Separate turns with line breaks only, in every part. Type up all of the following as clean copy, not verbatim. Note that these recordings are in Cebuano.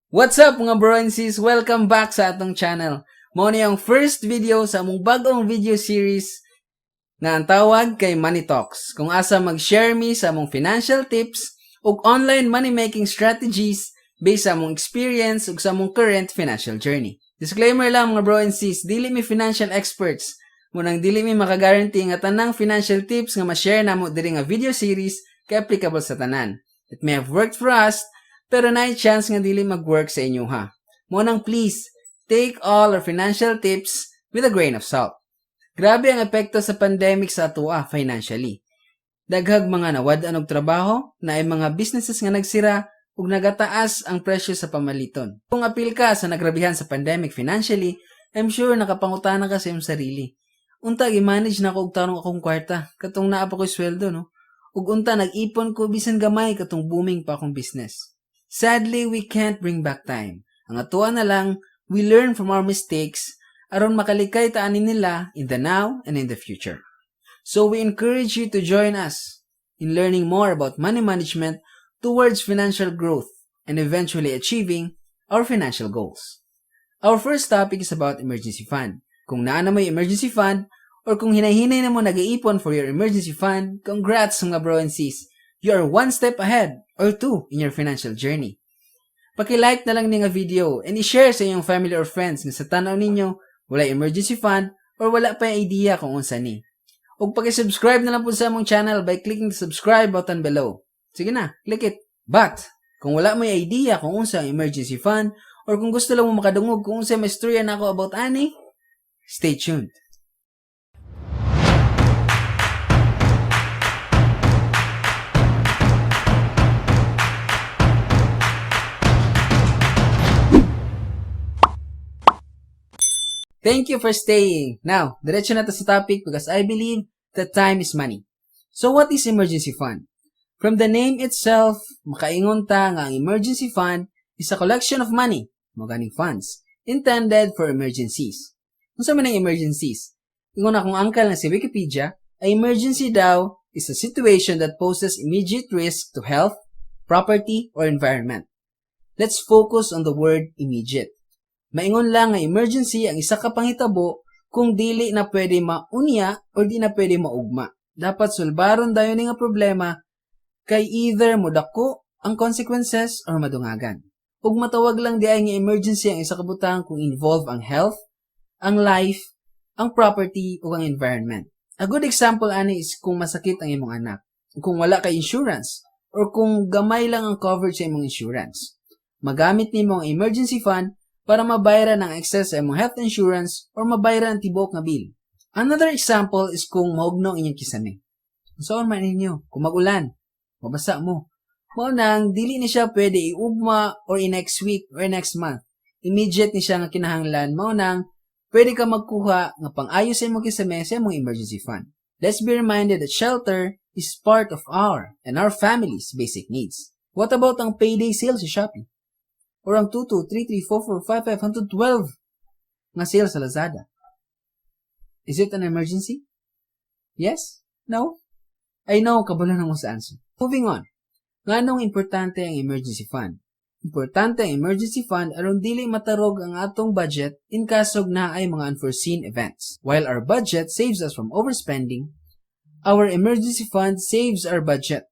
What's up, mga bro and sis? Welcome back sa atong channel. Mao ni ang first video sa among bag-ong video series nga ang tawag kay Money Talks, kung asa mag-share mi sa among financial tips ug online money making strategies based sa among experience ug sa among current financial journey. Disclaimer lang, mga bro and sis, dili mi financial experts. Mao nang dili mi makaguarantee nga tanang financial tips nga ma-share namo diri nga video series kay applicable sa tanan. It may have worked for us, pero naay chance nga dili mag-work sa inyo ha. Mao nang please, take all our financial tips with a grain of salt. Grabe ang epekto sa pandemic sa atoa financially. Daghag mga nawad-an og trabaho, naay mga businesses nga nagsira, ug nagataas ang presyo sa pamaliton. Kung apil ka sa nagrabihan sa pandemic financially, I'm sure nakapangutana ka sa imong sarili. "Unta gi-manage nako og tarong akong kwarta katong naa pa ko'y sweldo, no? Ug unta nag-ipon ko bisan gamay katong booming pa akong business?" Sadly, we can't bring back time. Ang atoa na lang, we learn from our mistakes aron makalikay ta ani nila in the now and in the future. So we encourage you to join us in learning more about money management towards financial growth and eventually achieving our financial goals. Our first topic is about emergency fund. Kung naa na mo'y emergency fund or kung hinay-hinay na mo nag-iipon for your emergency fund, congrats, mga bro and sis. You are one step ahead or two in your financial journey. Paki-like na lang ni nga video and i-share sa inyong family or friends nga sa tanaw ninyo wala emergency fund or wala pa idea kung unsa ni. Ug paki-subscribe na lang po sa among channel by clicking the subscribe button below. Sige na, click it. But kung wala mo'y idea kung unsa ang emergency fund or kung gusto lang mo makadungog kung unsa may istorya nako about ani, stay tuned. Thank you for staying. Now, diretso na ta sa topic because I believe that time is money. So what is emergency fund? From the name itself, makaingon ta nga ang emergency fund is a collection of money, mao ganing funds, intended for emergencies. Unsa man ang emergencies? Ingon akong uncle na si Wikipedia, a emergency daw is a situation that poses immediate risk to health, property, or environment. Let's focus on the word "immediate." Maingon lang nga emergency ang isa ka panghitabo kung dili na pwede maunya or di na pwede maugma. Dapat sulbaron dayon ni nga problema kay either modako ang consequences or madungagan. Ug matawag lang diay nga emergency ang isa ka butang kung involve ang health, ang life, ang property ug ang environment. A good example ani is kung masakit ang imong anak, kung wala kay insurance, or kung gamay lang ang coverage sa imong insurance. Magamit nimo ang emergency fund para mabayaran ang excess sa imong health insurance or mabayaran ang tibuok nga bill. Another example is kung mahugno ang inyong kisame. Unsaon man ninyo? Kung mag-ulan, mabasa mo. Mao nang dili ni siya pwede iugma or i next week or next month. Immediate ni siya nga kinahanglan. Mao nang pwede ka magkuha nga pang-ayo sa imong kisame sa imong emergency fund. Let's be reminded that shelter is part of our and our family's basic needs. What about ang payday sale sa Shopee? Or ang 2, 2, 3, 3, 4, 4, 5, 5, 12 nga sale sa Lazada? Is it an emergency? Yes? No? I know, kabalo na mo sa answer. Moving on. Nganong importante ang emergency fund? Importante ang emergency fund aron dili matarog ang atong budget in kaso naay mga unforeseen events. While our budget saves us from overspending, our emergency fund saves our budget.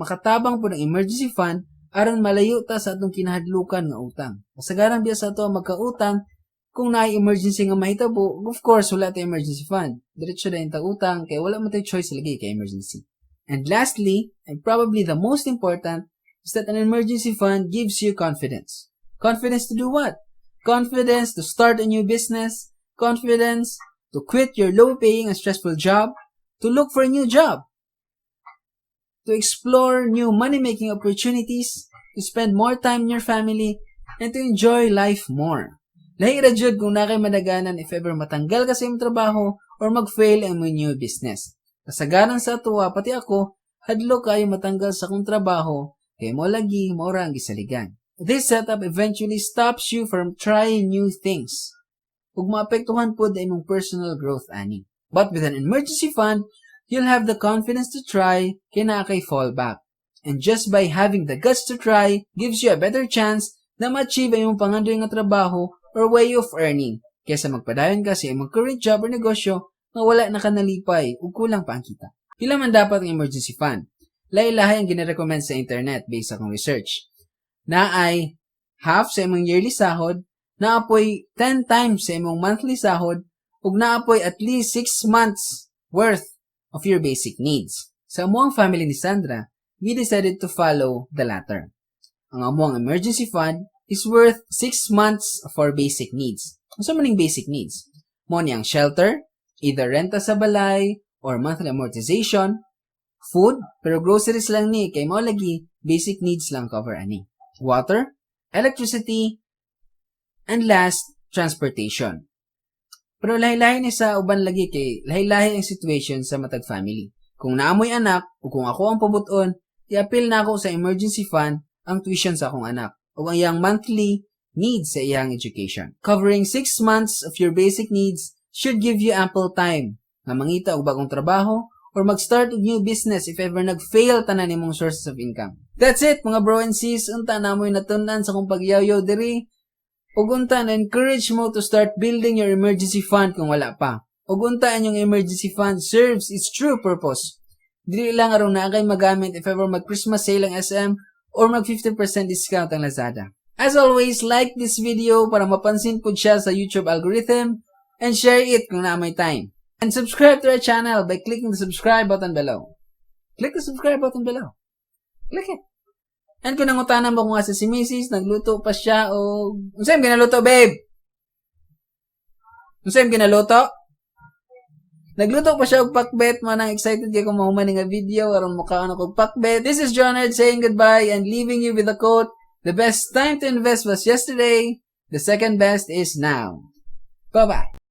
Makatabang pod ang emergency fund aron malayo ta sa atong kinahadlukan nga utang. Kasagaran biya sa ato ang magkautang kung naay emergency nga mahitabo, of course wala tay emergency fund. Diretso dayon ta utang kay wala man tay choice lagi kay emergency. And lastly, and probably the most important, is that an emergency fund gives you confidence. Confidence to do what? Confidence to start a new business, confidence to quit your low-paying and stressful job, to look for a new job, to explore new money-making opportunities, to spend more time in your family, and to enjoy life more. Lahi ra jud kung naa kay madaganan if ever matanggal ka sa imong trabaho or mag-fail ang imong new business. Kasagaran sa atoa, pati ako, hadlok kayo matanggal sa akong trabaho kay mo lagi mao ra ang gisaligan. This setup eventually stops you from trying new things. Ug maapektuhan pod ang imong personal growth ani. But with an emergency fund, you'll have the confidence to try kay naa kay fallback. And just by having the guts to try gives you a better chance na ma-achieve ang imong pangandoy nga trabaho or way of earning kaysa magpadayon ka sa imong current job or negosyo nga wala na ka nalipay ug kulang pa ang kita. Pila man dapat ang emergency fund? Lahi-lahi ang gina-recommend sa internet based sa akong research. Naay half sa imong yearly sahod, naa poy 10 times sa imong monthly sahod, ug naa poy at least 6 months worth of your basic needs. Sa amoang family ni Sandra, we decided to follow the latter. Ang amoang emergency fund is worth 6 months for basic needs. Unsa man ning basic needs? Mao ni ang shelter, either renta sa balay or monthly amortization, food, pero groceries lang ni kay mao lagi basic needs lang cover ani. Water, electricity, and last, transportation. Pero lahi-lahi ni sa uban lagi kay lahi-lahi ang situation sa matag family. Kung naa moy anak o kung ako ang pabuton, iapil nako sa emergency fund ang tuition sa akong anak o ang iyang monthly needs sa iyang education. Covering 6 months of your basic needs should give you ample time nga mangita og bagong trabaho or mag-start og new business if ever nag-fail tanan nimong sources of income. That's it, mga bro and sis, unta naa moy natun-an sa akong pagyawyaw diri. Ug unta na encourage mo to start building your emergency fund kung wala pa. Ug unta ang inyong emergency fund serves its true purpose. Dili lang aron naa kay magamit if ever mag Christmas sale ang SM or mag 50% discount ang Lazada. As always, like this video para mapansin pud siya sa YouTube algorithm and share it kung naa may time. And subscribe to our channel by clicking the subscribe button below. Click the subscribe button below. Click it. And kung nangutana mo kung asa si Mrs., nagluto pa siya o... Unsa imong ginaluto, babe? Unsa imong ginaluto? Nagluto pa siya og pakbet, mao nang excited kay kung mahuman ni nga video aron mukaon ako og pakbet. This is Jonard saying goodbye and leaving you with a quote, "The best time to invest was yesterday, the second best is now." Bye-bye.